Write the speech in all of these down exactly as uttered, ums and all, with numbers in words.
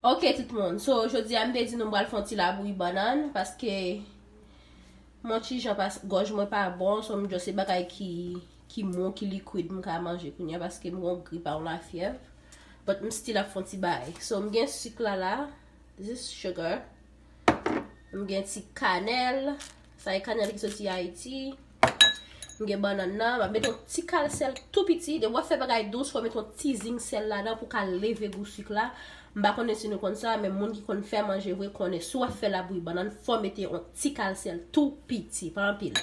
Ok, tout moun. So, jodi a, m te di nou m pral fè yon ti labouyi bannann, paske m on ti jan pas, gòj mwen pa bon, so m just se bagay ki, ki mou, ki likwid m ka manje kounye a, paske m gon grip ak yon lafyèv. But m still ap fè yon ti bagay. So, m gen sik la la. This is sugar. M gen ti kanèl. Sa e kanèl ki soti Ayiti. M gen bannann nan. M ap mete yon ti kal sèl tou piti. Depi w ap fè bagay dous, fò w mete yon ti zing sèl ladan pou ka leve gou sik la. M pa konnen si nou konn sa, men moun ki konn fè manje vre konnen si w ap fè labouyi bannann, fò w mete yon ti kal sèl tou piti, pa anpil.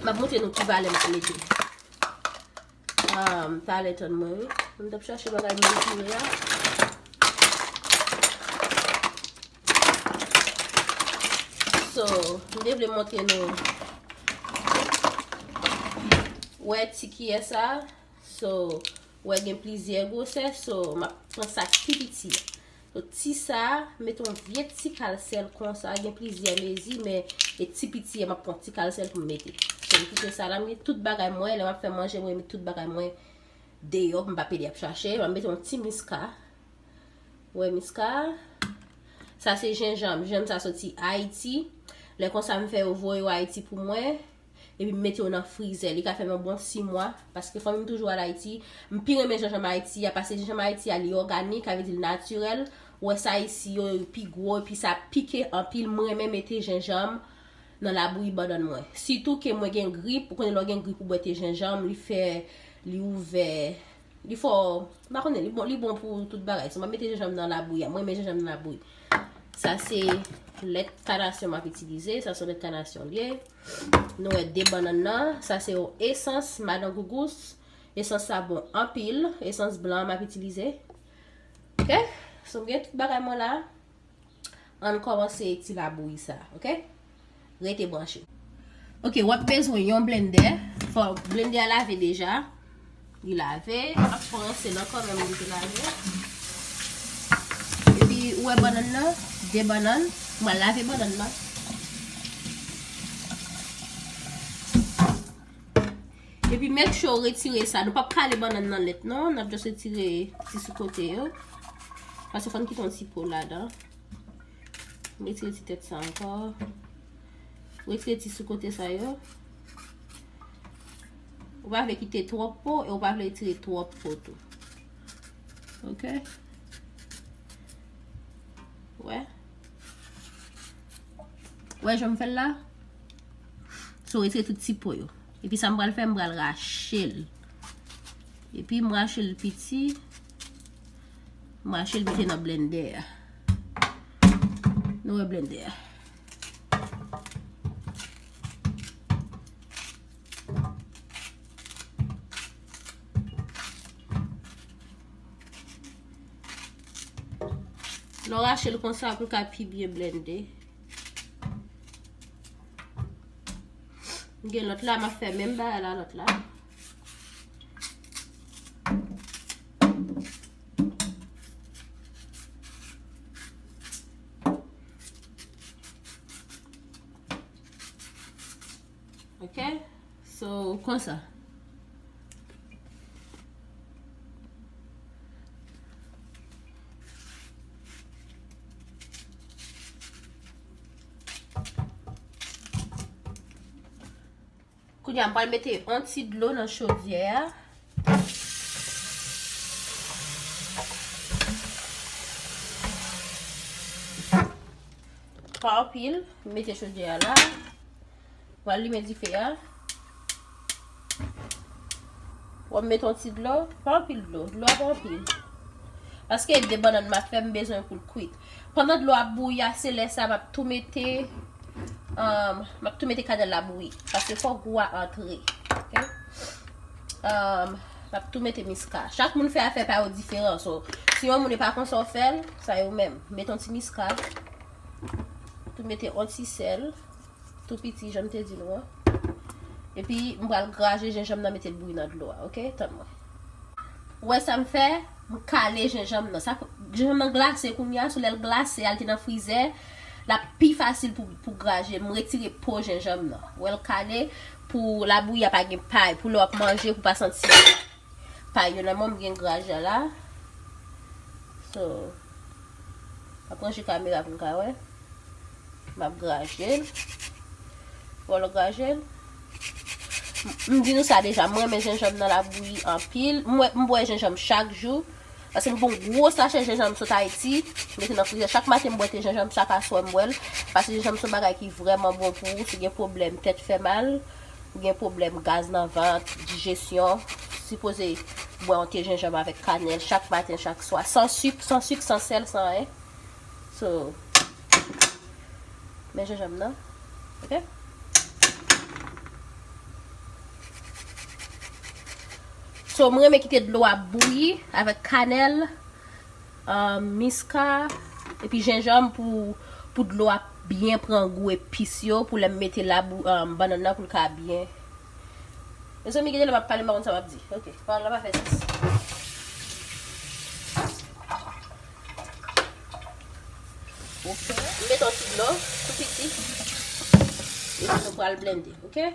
M ap montre nou ki valè m ap mete. Um, talè tann mwen, wi. M t ap chache bagay mezire a. So, m te vle montre nou. Wè ti kiyè sa. So, wè gen plizyè gwosè. So, m ap pran sa ki pi piti a. So, ti sa, m mete yon vye ti kal sèl konsa, gen plizyè mezi, men e ti piti a, m ap pran ti kal sèl pou m mete. So, m kite sa la, m gen tout bagay mwen, lè m ap fè manje, mwen met tout bagay mwen deyò, m pa pede ap chache, m ap mete yon ti miska. Wè miska. Sa se jenjanm, jenjanm sa soti Ayiti. Lè konsa m fè yo voye yo Ayiti pou mwen. Epi m mete yo nan frizè. Li ka fè m yon bon sis mwa, paske fanmi m toujou al Ayiti. M pi renmen jenjanm Ayiti a, paske jenjanm Ayiti a, li òganik, sa vle di l natirèl. Ou wè sa isi yo, yo pi gwo, epi sa pike anpil. M renmen mete jenjanm nan labouyi bannann mwen. Sitou ke mwen gen grip, ou konnen lè w gen grip ou bwè te jenjanm, li fè, li ouvè, li fè w, m pa konnen, li bon, li bon pou tout bagay. So, m ap mete jenjanm nan labouyi a. Mwen renmen jenjanm nan labouyi. Sa se lèt kanasyon m ap itilize. Sa se lèt kanasyon l ye. Nou wè de bannann nan. Sa se yon esans Madan Gougous. Esans sa bon anpil. Esans blan m ap itilize. Ok? So, m gen tout bagay mwen la. Ann kòmanse ti labouyi sa, ok? Rete branche. Ok, w ap bezwen yon blendè. Fò blendè a lave deja. Li lave. M ap pran sèl nan kanmenm li te lave. Epi, ou wè bannann nan? De bannann. M pral lave bannann nan. Epi make sure w retire sa. Nou p ap kale bannann nan nèt non. N ap just retire ti sou kote yo. Paske fò n kite yon ti po ladan. Retire ti tèt sa ankò. Retire ti sou kote sa yo. Ou pa vle kite twòp po e ou pa vle retire twòp po tou. Ok? Wè. Wè jan m fè l la? So, retire tout ti po yo. Epi sa m pral fè, m pral rache l. Epi m rache l piti. M rache l mete nan blendè a. Nou wè blendè a. Lè w rache l konsa pou l ka pi byen blende. M gen lòt la, m ap fè menm bagay la lòt la. Ok? So, konsa. Kounye a, m pral mete yon ti dlo nan chodyè a. Pa anpil, m mete chodyè a la. Pral limen dife a. W ap mete yon ti dlo, pa anpil dlo, dlo a pa anpil. Paske de bannann m ap fè, m bezwen pou l kwit. Pandan dlo ap bouyi a, se lè sa m ap tou mete, um, m ap tou mete kanèl la bouyi. Paske fò gou a antre. Ok? Um, m ap tou mete miska. Chak moun fè afè pa yo diferan. So, si yon moun e pa konsa w fè l, sa yo menm. Mete yon ti miska. Tou mete yon ti sèl. Tou piti, jan m te di nou an. Epi, m pral graje jenjanm nan, mete l bouyi nan dlo a, ok? Tann mwen. Ou wè sa m fè? M kale jenjanm nan. Sa, jenjanm nan glase kounye a, sou lè l glase, al te nan frizè, l ap pi fasil pou, pou graje. M retire po jenjanm nan. Ou wè l kale, pou labouyi a pa gen pay, pou lè w ap manje, pou pa santi pay yo nan men w. M gen graje a la. So, M ap ranje kamera pou n ka wè. M ap graje l. Wè lè w graje l. M, m di nou sa deja, mwen renmen jenjanm nan labouyi anpil. M bwè, m bwè jenjanm chak jou. Paske m pran yon gwo sachè jenjanm sot Ayiti, m mete nan frizè. Chak maten m bwè te jenjanm, chak aswè m bwè l. Paske jenjanm se yon bagay ki vrèman bon pou ou. Si w gen pwoblèm tèt fè mal, ou gen pwoblèm gaz nan vant, dijesyon, sipoze bwè yon te jenjanm avèk kanèl chak maten, chak swa. San sik, san sik, san sèl, san anyen. So, men jenjanm nan. Ok? So, mwen renmen kite dlo a bouyi avèk kanèl, um, miska, epi jenjanm pou, pou dlo a byen pran gou epis yo, pou lè m mete labou, um, bannann nan pou l ka byen. Mezanmi, gen de lè m ap pale, m pa konn sa m ap di. Ok, pawòl la pa fè sans. Ok, m mete yon ti dlo, tou piti. Epi nou pral blende, ok?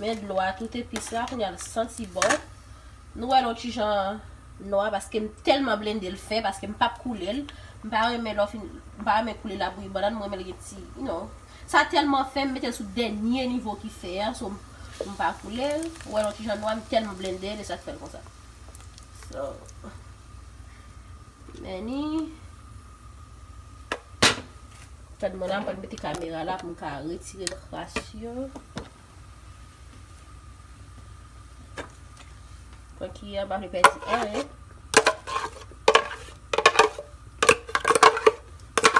Men dlo a, tout epis la, kounye a l santi bon. Nou wè l yon ti jan nwa paske m tèlman blende l fen, paske m p ap koule l. M pa renmen lè w fin, m pa renmen koule labouyi bannann, m renmen l gen ti, you know. Sa tèlman fen, m mete l sou dènye nivo ki fè a, so m, m pa koule l. Ou wè l yon ti jan nwa, m tèlman blende l, e sa k fè l konsa. So, men ni. Tann mwen la, m pral mete kamera la pou m ka retire kras yo. Pran kiyè, m pa vle pèdi anyen.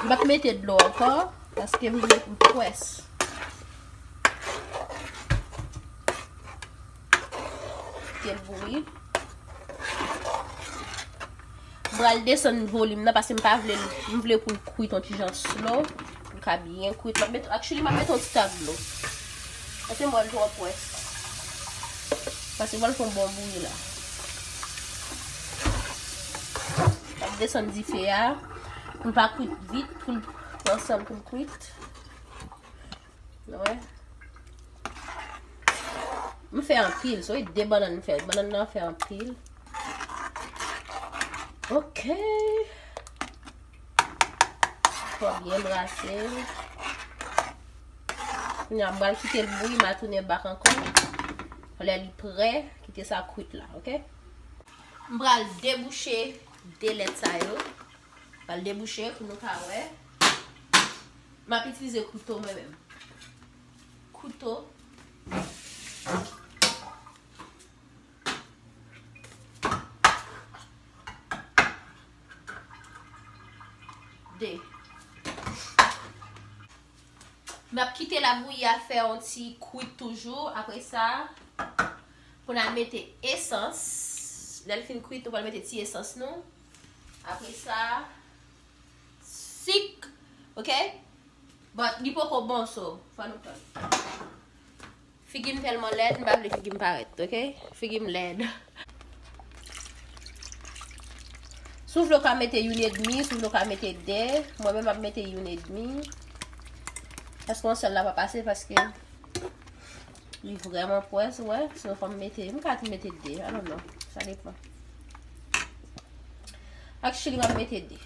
M p ap mete dlo ankò, paske m vle pou l pwès. Kite l bouyi. M pral desann volim nan paske m pa vle l, m vle pou l kwit yon ti jan slow, pou l ka byen kwit. M ap met, actually, m ap met yon ti tak dlo. Paske m wè l twò pwès. Paske m pral fè yon bon bouyi la. M ap desann dife a, pou l pa kwit vit, pou l pran san l pou l kwit. Nou wè. M fè anpil, so e de bannann m fè. Bannann nan fè anpil. Ok. Fò byen brase l. Kounye a, m pral kite l bouyi, m a tounen back ankò. Lè li prè, kite sa kwit la, ok? M pral debouche de lèt sa yo. M pral debouche pou nou ka wè. M ap itilize kouto mwen menm. Kouto. De. M ap kite labouyi a fè yon ti kwit toujou. Apre sa, pou n al mete esans. Lè l fin kwit, nou pral mete ti esans nou. Apre sa, sik. Ok? But li poko bon, so fò nou tann. Figi m tèlman lèd, m pa vle figi m parèt, ok? Figi m lèd. Si w vle w ka mete youn edmi, si w vle w ka mete de. Mwen menm m ap mete youn edmi. Paske yon sèl la pa pase, paske li vrèman pwès, wè. So fò m mete, m ka tou mete de, I don't know. Sa depan. Actually, m ap mete de.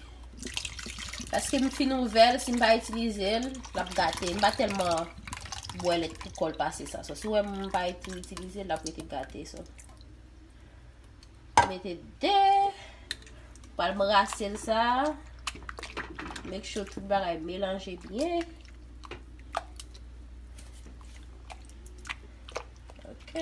Paske m fin ouvè l, si m pa itilize l, l ap gate. M pa tèlman bwè lèt pou kò l pase sa. So, si w wè m pa tou itilize l, l ap rete gate. So, mete de. Pral brase l sa. Make sure tout bagay melanje byen. Ok.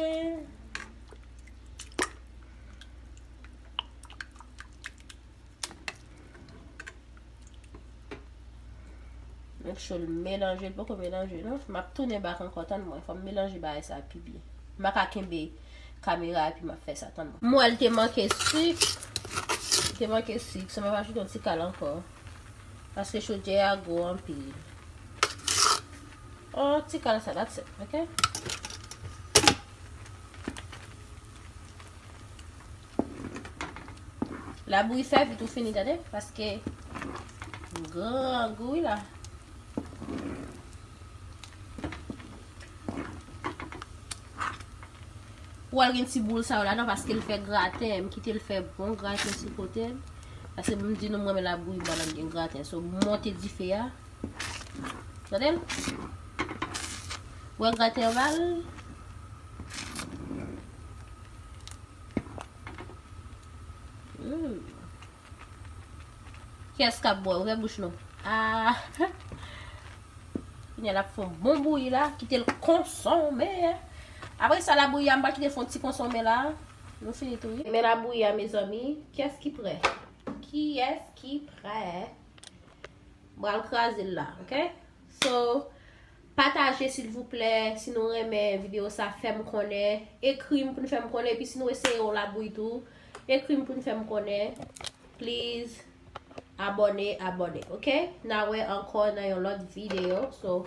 Make sure l melanje, l poko melanje non. M ap tounen back ankò, tann mwen. Fò m melanje bagay sa pi byen. M pa ka kenbe kamera epi m ap fè sa, tann mwen. M wè l te manke sik. Te manke sik. So m ap ajoute yon ti kal ankò. Paske chodyè a gwo anpil. Oh, ti kal sa, that's it, ok? Labouyi fè vit ou fini, tande? Paske grangou wi la. Ou wè l gen ti boul sa yo ladan paske l fè graten. M kite l fè bon graten sou kote l. Paske m di nou m renmen labouyi pandan l gen graten. So, m monte dife a. Tande l? Ou wè graten anba l? Mm. Kiyès k ap bwè? Ouvè bouch nou. Ah! Kounye a l ap fè yon bon bouyi la. Kite l konsonmen. Apre sa, labouyi a, m pral kite fè yon ti konsonmen la. Nou fini tou, wi. Men labouyi a, mezanmi. Kiyès ki prè? Kiyès ki prè? M pral kraze l la, ok? So, pataje silvouplè. Si nou renmen videyo sa, fè m konnen. Ekri m pou n fè m konnen. Epi si nou eseye yon labouyi tou, ekri m pou n fè m konnen. Please, abòne, abòne, ok? N a wè ankò nan yon lòt videyo. So,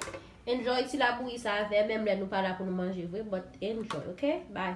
enjoy ti labouyi sa avè m, menm lè nou pa la pou nou manje vre, but enjoy, ok? Bye.